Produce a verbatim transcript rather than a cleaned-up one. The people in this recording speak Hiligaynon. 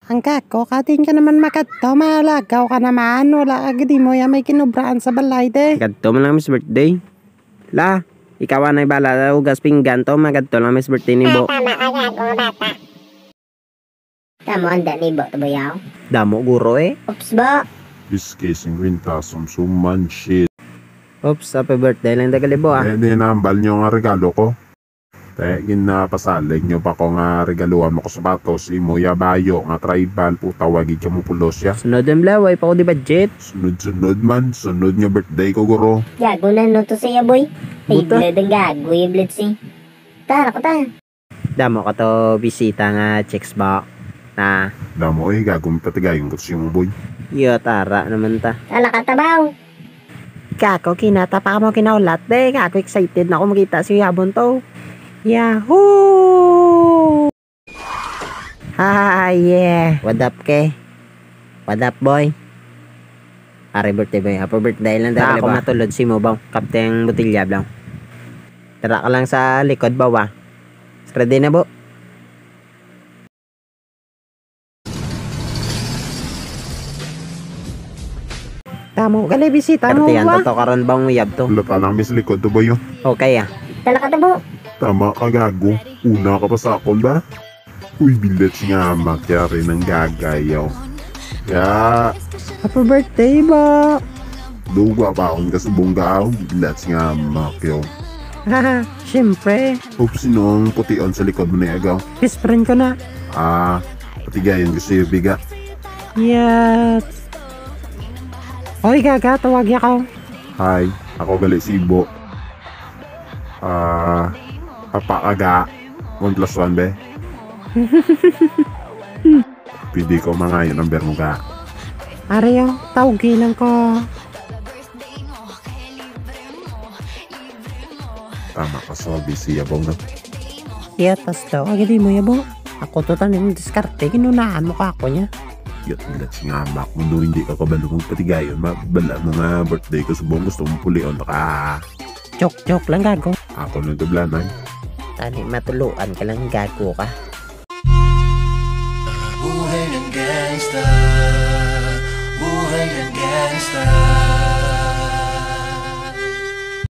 Ang kako, kating ka naman makadto, malagaw ka naman. Wala ka gid mo ya may kinubraan sa balay, de. Kadto man lang, Miss Birthday. La, ikaw anay bala, hugas pinggan to, magadto lang, Miss Birthday, ni Bo. Tama ka, gago nga bata. Tamo ang dani, Bo, tubuyaw. Damo, guro, eh. Oops, Bo. Iski, singkwenta, sumsuman, shit. Oops, happy birthday lang, dagali, Bo, ah. Eh, di nambal nyo nga regalo ko. Te, ginapasalig nyo pa ko nga regaluhan mo ko sapatos, imo ya bayo nga tribal, puta, wagi ka mo pulos ya. Sunod ang blaway pa ko di budget. Sunod-sunod man, sunod nga birthday ko, guro. Gago na no to siya, boy. Buta. Ay, ang gago yung blitz, eh. Tara ko ta. Damo ka to bisita nga chicks ba? Na. Damo, eh, gago, patigayon ko sa imo, boy. Iyo, tara naman ta. Tala ka, tabaw. Kako, kinata pa ka mo kinaulat, de. Kako, excited na ako makita si Yabon to. Yahoo! Hi, yeah. What up, ke? What up, boy? Happy birthday, boy. Happy birthday lang. Tara, ako matulod si mo, bang. Kapte ang botilya, bang. Tara ka lang sa likod, bawa. Ready na, bo? Tamo, gali bisita mo. Pertihan ba? To karon bang uyab to? Wala pa lang, mis likod to, boy, oh. Okay, ah. Tala ka to, bo. Tama ka, gago. Una ka pa sa akon ba? Uy, bilat nga makyari ng gagayaw. Ya. Happy birthday, ba? Dugwa pa akong kasubong gaaw. Bilat nga makyo. Haha, siyempre. Oops, sino ang pution sa likod mo na agaw? Best friend ko na. Ah, patigayon ko sa'yo, biga. Yes. Oy, gaga, tawag ako. Hi, ako gali si Ibo. Ah, papa ka ga. One plus one, be. Pwede ko mangayo number mo ga. Ari, oh, tawgi lang ko. Tama ka, so busy, yabong, no? Iya, tas daw, agi di mo, yabong. Ako to tanim diskarte, ginunahan mo ka ako niya. Yat, bilat si nga amak mo, no, hindi ka kabalo mong patigayon, ma-, bala mo nga birthday ko subong, gusto mong pulion ka. Joke, joke lang, gago. Ako nang tublanan. Tani, matuluan ka lang, gago ka. Buhay ng gangsta. Buhay ng gangsta.